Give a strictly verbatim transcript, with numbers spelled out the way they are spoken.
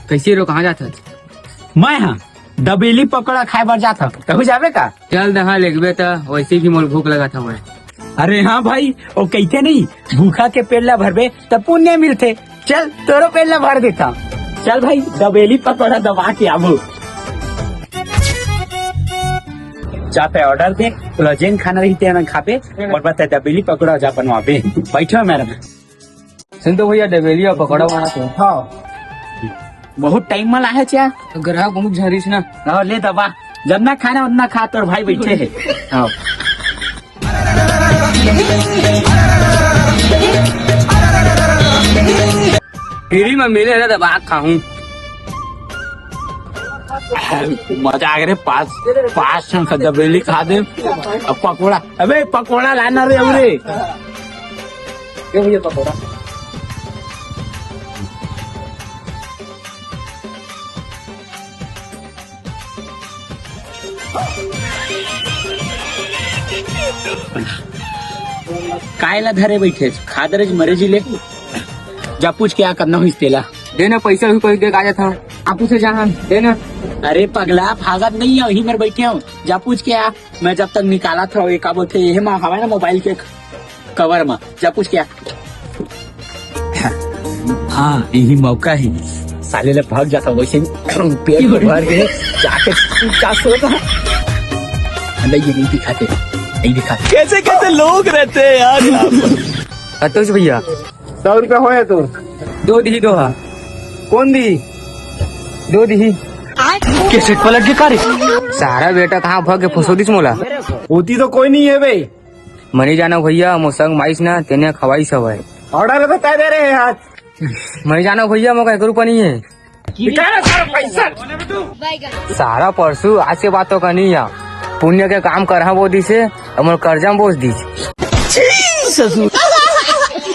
कइसे रो, कहाँ जात हस? मैं हाँ दबेली पकौड़ा खाए बर जात हूँ, तहू जाबे का? चल दहा, लेगबे त, वइसे भी मोर भूख लगत हवय। अरे हाँ भाई, ओ कहिथे नहीं, भूखा के पेट ला भरबे त पुण्य मिलथे। चल, तोरो पेट ला भर देता। चल भाई, दबेली पकौड़ा दबा के आबो। जा पे order दे, तोला जेन खाना रही तेन खाबे, और बता दबेली पकौड़ा जा बनवाबे। बैठो madam। सुन तो भैया, दबेली अउ पकौड़ा बना तो। हाँ। बहुत time मा लाहे चा। तो ग्राहक बहुत झरिस ना। हाँ, ले दबा। जतना खाना उतना खा, तोर भाई बैठे हे। हाँ। Free मा मिले ना, दबा खाहूँ। मजा आ गया रे, पाँच, पाँच ठन का दबेली खा दे। अब पकौड़ा, अबे पकौड़ा लाना रे, अबे। ये भैया पकौड़ा। काय ला धरे बैठे, खा दरे मरे जी ले। जा पूछ के आ, कतना होइस तेला। दे ना पैसा, भी पैसा दे के आ जाता हूँ। आप पूछे जहाँ, दे ना। अरे पगला, भागत नहीं है, वहीं पर बैठे हूँ। जा पूछ के आ। मैं जब तक निकालत हव, ये का बोलथे, ये मा हवय ना mobile के cover मा, जा पूछ के आ। हाँ, यही मौका ही। साले ले भाग जाता वैसे ही। पेट भर के जाके चुपचाप सोता। नहीं, ये नहीं दिखाते, नहीं दिखाते। कैसे कैसे लोग रहते हैं यार यहाँ पर। अतुष भैया, सौ रुपया होय तो। दो दिही, दो हा। कौन दिही? दो दिही। कैसे पलट के का रे? सारा बेटा कहाँ भाग के फंसो दिस मोला। होती तो कोई नहीं है बे। मैं नहीं जाना भैया, मोर संग माइस ना, तेने खवाइस हवय। Order तो तय दे रहे हैं आज। मैं नहीं जाना भैया, मोका एक रुपया नहीं है। निकाल सारा पैसा। सारा परसू आज के बात तो का नहीं है। पुण्य के काम करहा बोल दिसे, अउ मोर कर्जा में बोस दिस। छी ससुर।